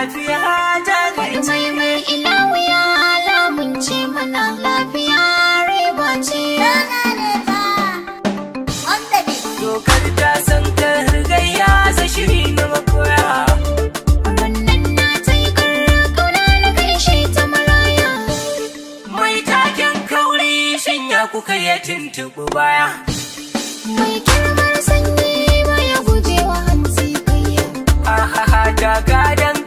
Lafiya jari ce. Mai mai ilawu ya lamunce mana, lafiya riba ce. Dokar ta san gayya sa shiri na makoya. Wannan na ta yi kauna na gaishe ta maraya. Mai taken kauri shanya kuka ya tuntuɓi baya. Mai girmar sanyi baya gujewa hantsi kayya. Ahaha, daga dan